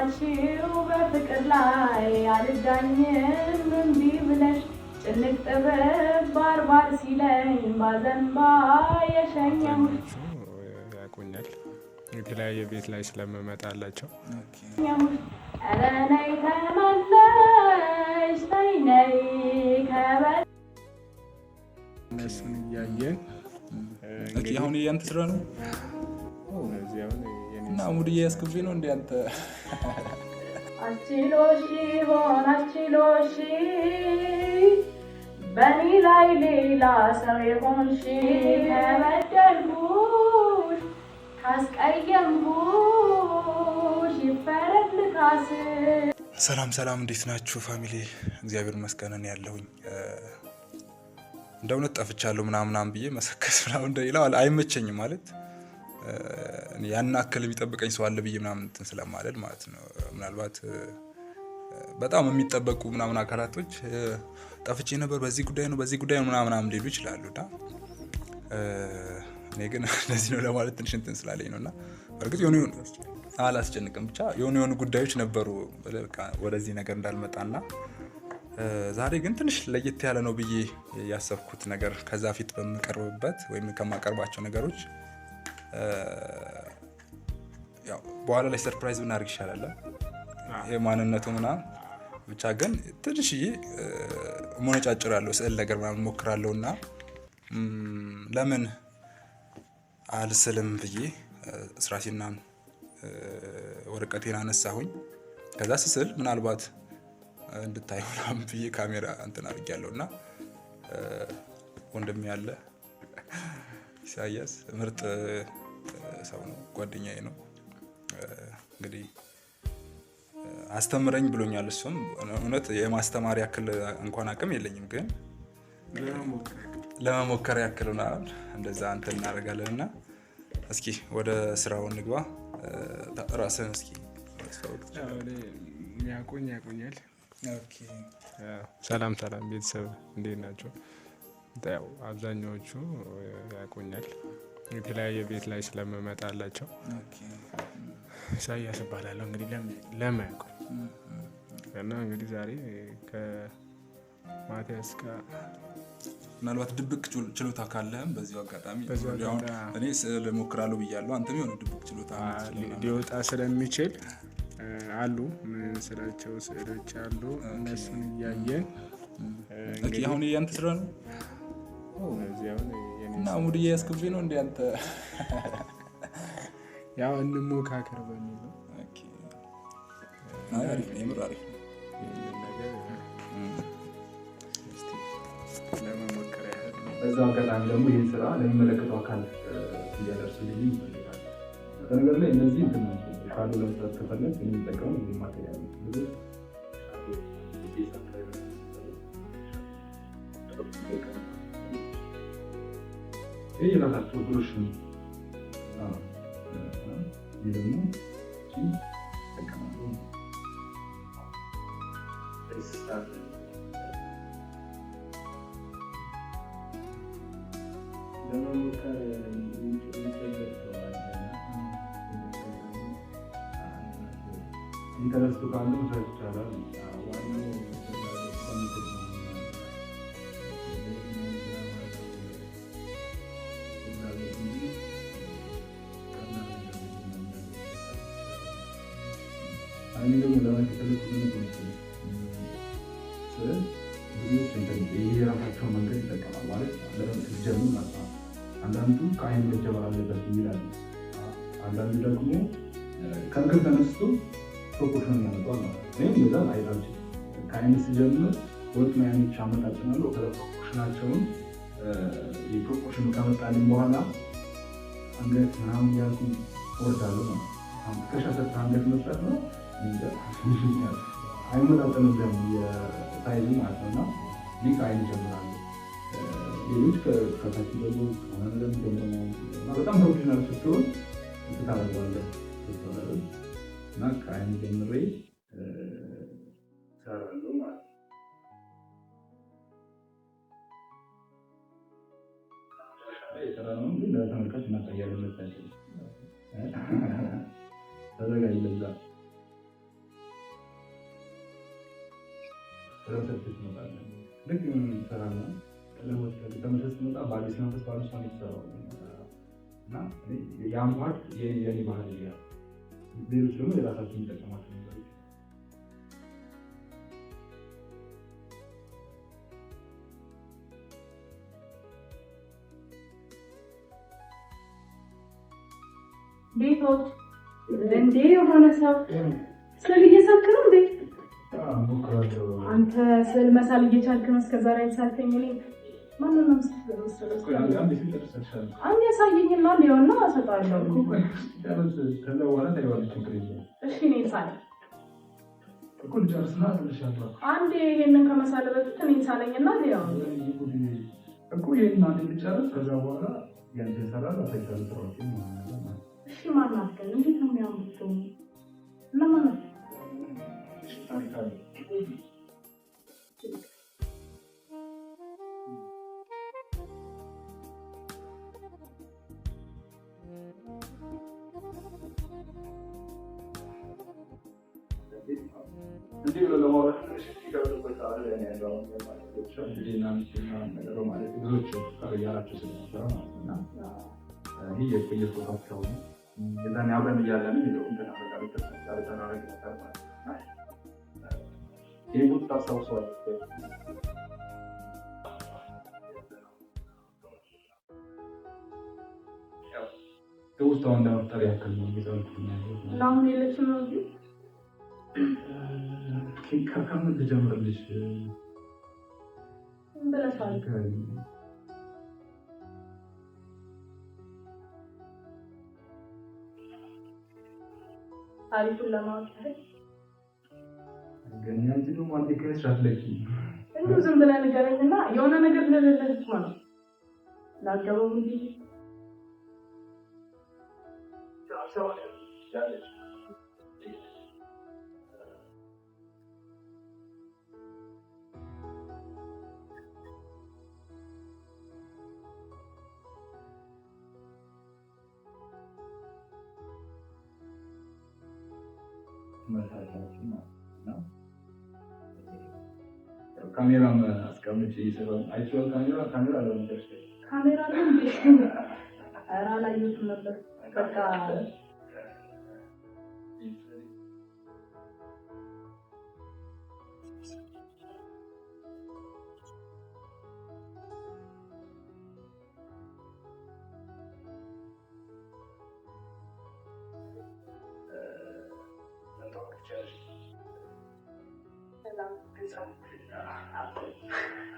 ባልሽው በፍቅር ላይ አልዳኝም እምቢ ብለሽ ጭንቅ ጥበብ ባርባር ሲለኝ ባዘንባ የሸኘሁሽ። ያውቁኛል፣ የተለያየ ቤት ላይ ስለምመጣላቸው። ኧረ ነይ ተመለሽ ተይ ነይ ከበል እነሱን እያየን Okay፣ አሁን ያንተ ስራ ነው እነዚህ አሁን የኔ እና mood እየያዝክብኝ ነው እንዴ አንተ? አስችሎሽ ሆን አስችሎሽ በእኔ ላይ ሌላ ሰው የሆንሽ፣ ከበደልኩሽ ካስቀየምኩሽ ይፈረድ ልካስ። ሰላም ሰላም፣ እንዴት ናችሁ family? እግዚአብሔር ይመስገን እኔ ያለሁኝ። እንደ እውነት ጠፍቻለሁ ምናምን ብዬ መሰከስ ምናምን እንደሌላው አይመቸኝም፣ ማለት ያን ያክል የሚጠብቀኝ ሰው አለ ብዬ ምናምን እንትን ስለማልል ማለት ነው። ምናልባት በጣም የሚጠበቁ ምናምን አካላቶች ጠፍቼ ነበር፣ በዚህ ጉዳይ ነው፣ በዚህ ጉዳይ ነው ምናምን ሊሉ ይችላሉ። እና እኔ ግን እንደዚህ ነው ለማለት ትንሽ እንትን ስላለኝ ነው። እና በእርግጥ የሆኑ አላስጨንቅም፣ ብቻ የሆኑ የሆኑ ጉዳዮች ነበሩ በቃ ወደዚህ ነገር እንዳልመጣና ዛሬ ግን ትንሽ ለየት ያለ ነው ብዬ ያሰብኩት ነገር ከዛ ፊት በምቀርብበት ወይም ከማቀርባቸው ነገሮች ያው በኋላ ላይ surprise ብናደርግ ይሻላል። የማንነቱ ምናምን ብቻ ግን ትንሽዬ ሞነጫጭር ያለው ስዕል ነገር ምናምን ሞክራለሁ እና ለምን አልስልም ብዬ ስራሴና ወረቀቴን አነሳሁኝ። ከዛ ስስል ምናልባት እንድታይ ምናምን ብዬ ካሜራ እንትን አድርጌያለሁ እና ወንድሜ ያለ ኢሳያስ ምርጥ ሰው ነው፣ ጓደኛዬ ነው። እንግዲህ አስተምረኝ ብሎኛል። እሱም እውነት የማስተማር ያክል እንኳን አቅም የለኝም፣ ግን ለመሞከር ያክል ምናምን እንደዛ እንትን እናደርጋለን እና እስኪ ወደ ስራው እንግባ። ራስህን እስኪ ማስተዋወቅ ትችላለህ? ያቁኝ ያቁኛል። ሰላም ሰላም ቤተሰብ፣ እንዴት ናቸው? ያው አብዛኛዎቹ ያቁኛል፣ የተለያየ ቤት ላይ ስለምመጣላቸው። ኢሳያስ እባላለሁ። እንግዲህ ለማያውቁኝ እና እንግዲህ ዛሬ ከማቲያስ ጋር ምናልባት ድብቅ ችሎታ ካለህም በዚሁ አጋጣሚ በዚሁ አሁን አጋጣሚ እኔ ስዕል እሞክራለሁ ብያለሁ። አንተም የሆነ ድብቅ ችሎታ ሊወጣ ስለሚችል አሉ ምንስላቸው ስዕሎች አሉ። እነሱን እያየን Okay፣ አሁን ያንተ ስራ ነው እነዚህ አሁን የኔ እና mood እየያዝክብኝ ነው እንዴ አንተ? ያው እንሞካከር በሚል ነው። Okay። አይ አሪፍ ነው፣ የምር አሪፍ ነው። ይህንን ነገር እስቲ ለመሞከር ያህል ነው። በዛው አጋጣሚ ደግሞ ይህን ስራ ለሚመለከተው አካል እንዲያደርሱልኝ ይፈልጋል። በነገር ላይ እነዚህ እንትን ናቸው። Shadow ለመስራት ከፈለግ የምንጠቀመው እዚህ material ነው። ብዙ shadow base አካባቢ ነው የሚሰሩት። ይህ የራሳቸው ብሩሽ ነው። አዎ። ይህ ደግሞ እቺ ይጠቀማሉ። ለመሞከር የሚቸገር ሰው አለና Interest ኡ ካለ መስራት ይቻላል። ዋናው ፍላጎት committed ነው። ፍላጎት እንጂ ቀላል ነገር ነው። እኔ ደግሞ ለማለት የፈለኩት ምንድን ነው መሰለህ? ስዕል ብዙዎች እንትን የራሳቸውን መንገድ ይጠቀማል፣ ማለት ስትጀምር ማለት ነው። አንዳንዱ ከአይን መጀመር አለበት የሚል አለ። አንዳንዱ ደግሞ ከእግር ተነስቶ proportion ያመጣል ማለት ነው። እኔም እንደዛ አይላልችልም። ከአይን ስጀምር ሁለቱን አይኖች አመጣጥናለሁ። ከዛ proportion ኣቸውን የ proportion ኡ ከመጣልኝ በኋላ አንገት ምናምን እያልኩኝ እወርዳለሁ ማለት ነው። አሁን ትከሻ ሰጥተህ አንገት መስራት ነው አይመጣጠንም ደግሞ የ size ኡ ማለት ነው። እና እኔ ከአይን እጀምራለሁ። ሌሎች ከታች ደግሞ ከሆነ ነገር ጀምሮ እና በጣም professional ስትሆን እንትን ታደርገዋለህ እና ከአይን ጀምሬ እሰራለሁ ማለት ነው። የሰራነውን ግን ለተመልካች እናሳያለን። መታየት ተዘጋጅ ለዛ። ወደ ትመጣለህ። ልክ ትሰራና ቀለም ወጥተህ ተመልሰህ ስትመጣ በአዲስ መንፈስ በአዲስ ነው የተሰራው እና ያን part የኔ ባህል ያ ሌሎች ደግሞ የራሳቸው የሚጠቀማቸው ነገሮች ቤቶች እንዴ የሆነ ሰው ስዕል እየሳልክ ነው እንዴ? አንተ ስዕል መሳል እየቻልክ ነው እስከዛሬ ያልሳልከኝ። እኔ ማንን ነው የምስለው? አንድ ያሳየኝና ሊሆንና እሰጠዋለሁ። ከዛ በኋላ ታይዋለሽ፣ ችግር የለውም። እሺ እኔ ሳል እኮ ልጨርስና እልሻለሁ። አንዴ ይሄንን ከመሳል በፊት እኔን ሳለኝና ሊሆን እኮ ይሄን አንዴ ልጨርስ፣ ከዛ በኋላ ያንተ ይሰራል፣ አሳይሻለሁ ስራዎችን ማለት ነው። እሺ ማናት ግን እንዴት ነው የሚያምሩት? እነማን ናቸው? ታሪክ አለ። እንዲህ ብሎ ለማውራት ትንሽ የሚከብድበት ሰዓት ላይ ነው ያለው አሁን ላይ ማለት ነው። እንግዲህ እና ሚስቴ ምናምን ነገር በማለት ብዙዎቹ ፍቅር እያላቸው ስለነበረ ማለት ነው። እና ይህ የቆየ ፎቷቸው ነው። የዛኔ አብረን እያለን የሚለው እንትን በቃ ቤተሰብ ጋር ተራረግ ነበር ማለት ነው። እና ይህ ቦታ ታስታውሰዋለህ? ያው ትውስታውን ለመፍጠር ያክል ነው እየሳልኩት ያለሁት እና አሁን የለችም ነው እዚህ? ከምን ልጀምርልሽ? ምን ብለሻል? ታሪኩን ለማወቅ ያህል ግን አንቺ ደግሞ አንዴ ከያዝሽ አትለቂም። እንዲሁ ዝም ብለህ ንገረኝና የሆነ ነገር ልልልህ እኮ ነው። ላገባው እንዲህ መልሳችን ማለት ነው። ካሜራም አስቀምጬ እየሰራሁ አይቼዋለሁ። ካሜራ ለመጨረሻ ካሜራ ነው እንዴ? ኧረ አላየሁትም ነበር። በቃ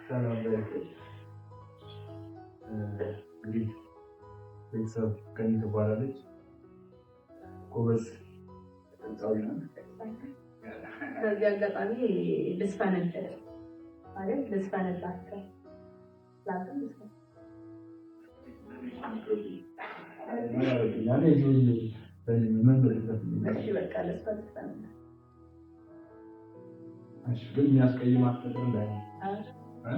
ሰላም በያቸው። እንግዲህ ቤተሰብ ገኒ ትባላለች። ጎበዝ ድምፃዊ ናት። በዚህ አጋጣሚ ልዝፈንልህ ማለት ልዝፈንላቸው ላንተም ልዝፈን። እሺ በቃ ልዝፈን ልዝፈንልህ። እሺ፣ ግን የሚያስቀይማት ነገር እንዳይሆን እ?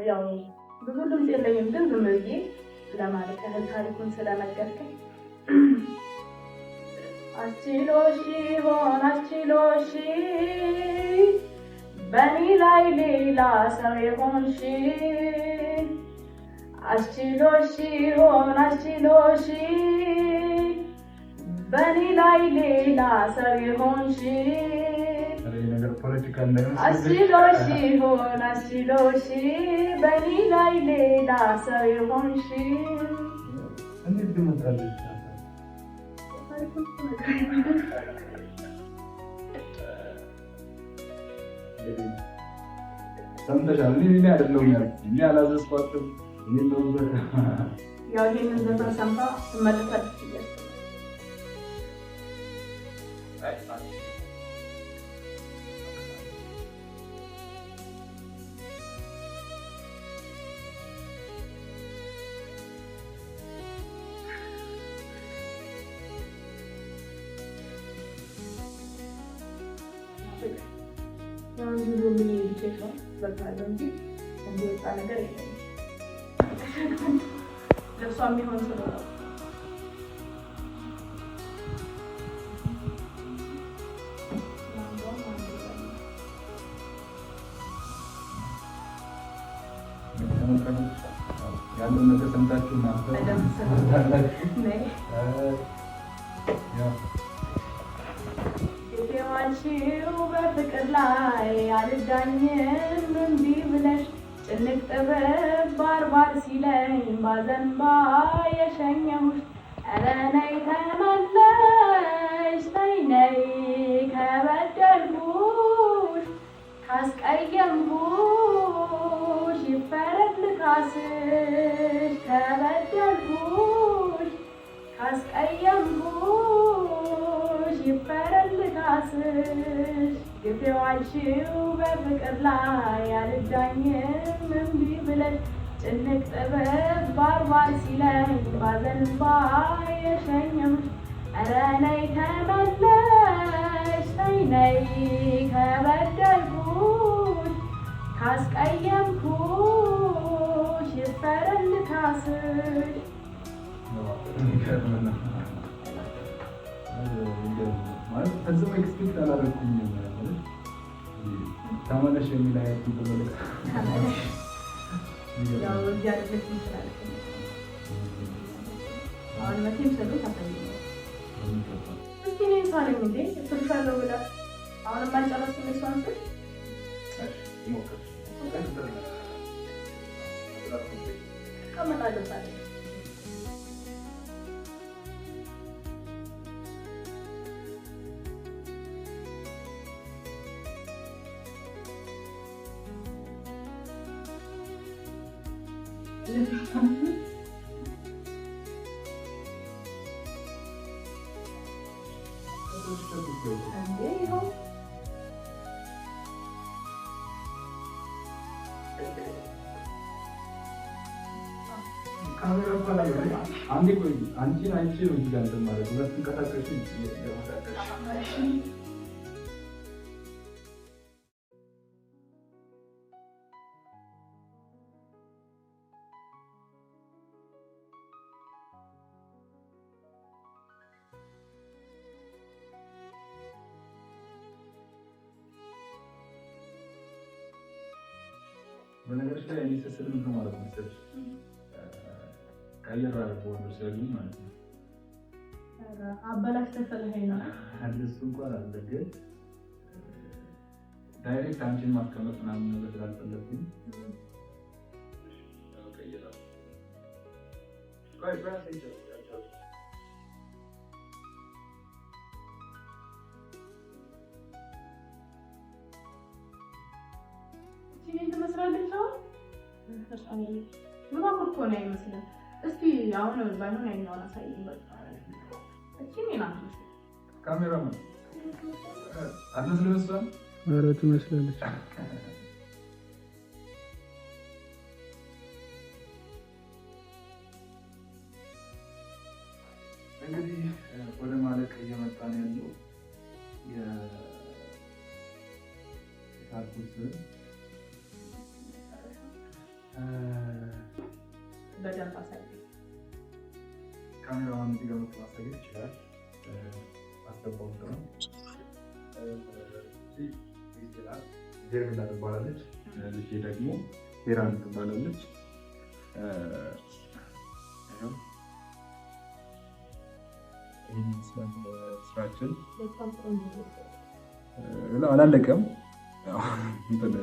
ያው ብዙ ድምፅ የለኝም፣ ግን ዝም ብዬ ለማለት ያህል ታሪኩን ስለነገርከኝ አስችሎሽ ሆን አስችሎሽ በእኔ ላይ ሌላ ሰው የሆንሽ አስችሎሽ ሆን አስችሎሽ በእኔ ላይ ሌላ ሰው የሆንሽ ኧረ ይሄ ነገር ፖለቲካ እንዳይመስልሽ። አስችሎሽ ሆን አስችሎሽ በእኔ ላይ ሌላ ሰው የሆንሽ እንዴት ትመጣለች? ሰምተሻል? እኔ አይደለሁም ያልኩት፣ እኔ አላዘዝኳትም። እኔ እንደውም ያው ይሄንን ዘፈን ሰምታ ትመለሳለች ብዬ አስባለሁ። ያው እንዲሁ ዝም ብዬ ብቻ በቃለሁ እንጂ እንዲወጣ ነገር የለም። ለእሷ የሚሆን ስለሆነ ተመልካቾች ያለውን ነገር ሰምታችሁ እናንተ በደንብ ታላችሁ። ነይ። ያው የዋልሽው በፍቅር ላይ አልዳኝም እምቢ ብለሽ፣ ጭንቅ ጥበብ ባርባር ሲለኝ ባዘንባ የሸኘሁሽ። ኧረ ነይ ተመለሽ፣ ተይ ነይ፣ ከበደልኩሽ ካስቀየምኩሽ ይፈረድ ልካስሽ፣ ከበደልኩሽ ካስቀየምኩሽ ይፈረድ ልካስሽ። ግፍ የዋልሽው በፍቅር ላይ አልዳኝም እምቢ ብለሽ፣ ጭንቅ ጥበብ ባርባር ሲለኝ ባዘንባ የሸኘሁሽ። ኧረ ነይ ተመለሽ፣ ተይ ነይ፣ ከበደልኩሽ ካስቀየምኩሽ ይፈረድ ልካስሽ። የሚገርም ነው። የሚገርም ነው። ማለት ፈጽሞ expect አላደረኩኝም። ማለት ተመለሽ የሚል አይነት መልዕክት። ተመለሽ። የሚገርም ያው ነው። እዚህ አይደለችም ስላልክ ነው። አሁን መቼም ስሉ ታሳየኛለህ። በሚገባ። እስኪ እኔን ሳለኝ እንዴ እስልሻለሁ ብለህ አሁንም አልጨረስኩም የእሷን ስል። እሺ፣ ሞክር። እቀመጣለሁ ሳለኝ። እንዴ ይኸው። ካሜራ እንኳን ላይ አንዴ ቆይ፣ አንቺን አይቼ ነው እዚህ ጋር እንትን ማለት ነው። ስትንቀሳቀሺ እየተንቀሳቀስሽ። በነገሮች ላይ እኔ ስስል ምንድን ነው ማለት መሰለሽ፣ ቀየር አድርጎ ነው ሲያሉኝ ማለት ነው። ኧረ አበላሽተህ ጥለኸኝ ነው። እንደሱ እንኳን አለ፣ ግን direct አንቺን ማስቀመጥ ምናምን ነገር ስላልፈለግኩኝ ያው ቀይራለሁ። ቆይ ቆይ አሳይቻለሁ። እቺ እኔን ትመስላለች አሁን? ምናምን እኮ ነው አይመስልም። እስኪ አሁን ባይሆን ያኛውን አሳየኝ በቃ። እቺ እኔን አትመስልም። ካሜራማን አትመስልም እሷን? ኧረ ትመስላለች። እንግዲህ ወደ ማለቅ እየመጣ ነው ያለው የሳልኩት ስዕል። በደንብ አሳየኝ። ካሜራማን እዚህ ጋር መጥቶ ማሳየት ይችላል። አስገባው ነው። ሄርሜላ ትባላለች። ልጄ ደግሞ ሄራን ትባላለች። ይኸው ይህን ይመስላል ስራችን። በጣም ቆንጆ ነው። አላለቀም። ያው እንትን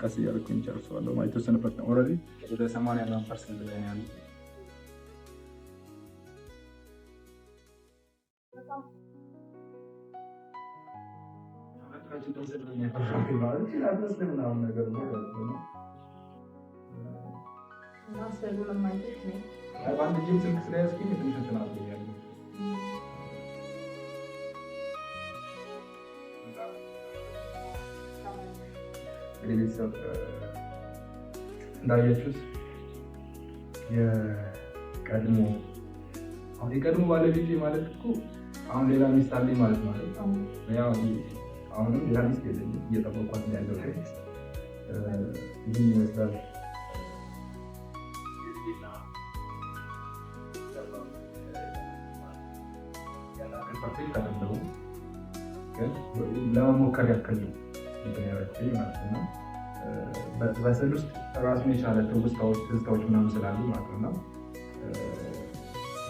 ቀስ እያልኩኝ ጨርሰዋለሁ። ማለት የተወሰነ percent already ወደ 80 ምናምን percent ላይ ነው ያለው። አትመስልም ምናምን ነገር ነው ማለት ነው። እና ስዕሉንም አይተሽ ነይ። አይ፣ በአንድ እጄም ስልክ ስለያዝኩኝ ትንሽ እንትን አድርጎኛል። እንግዲህ ቤተሰብ እንዳያችሁት የቀድሞ አሁን የቀድሞ ባለቤቴ ማለት እኮ አሁን ሌላ ሚስት አለኝ ማለት ነው አይደል? ያው አሁንም ሌላ ሚስት የለኝም፣ እየጠበኳት ነው ያለው። ይህን ይመስላል። Perfect አይደለሁም፣ ግን ለመሞከር ያክል ነው እንትን ያደረኩኝ ማለት ነው። በስዕል ውስጥ ራሱን የቻለ ትውስታዎች፣ ትዝታዎች ምናምን ስላሉ ማለት ነው። እና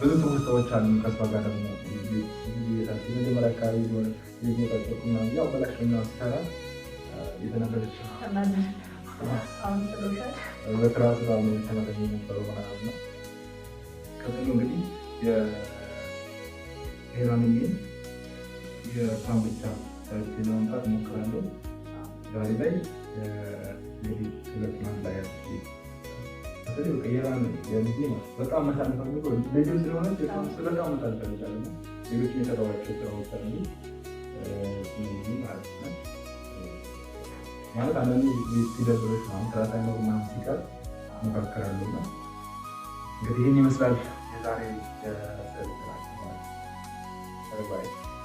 ብዙ ትውስታዎች አሉ። ከእሷ ጋር ደግሞ መጀመሪያ አካባቢ ሆነ የጎጣጠቁ ምናምን ያው በላሽ ምናምን ሲሰራ የተነበረች አሁን ጥሎሻል። በትራስ ተመረኝ የነበረው ምናምን ነው። ቀጥሎ እንግዲህ የሄራንዬን የእሷን ብቻ ሰርቼ ለመምጣት እሞክራለሁ። ዛሬ ላይ ሌሊት 2 ምናምን ላይ ያለች በተለይ በቃ የሄራን የልጄ ማለት በጣም መሳል ፈልገው ልጅም ስለሆነች የእሷን ስዕል በጣም መሳል እፈልጋለሁ። እና ሌሎችም የሰራኋቸው ስራዎች አሉ እነዚህ ማለት ነው። ማለት አንዳንዴ ቤት ሲደብርሽ ምናምን ስራ ሳይኖር ምናምን ሲቀር እሞካከራለሁ። እና እንግዲህ ይህን ይመስላል የዛሬ የስዕል ስራችን ማለት ነው። Bye.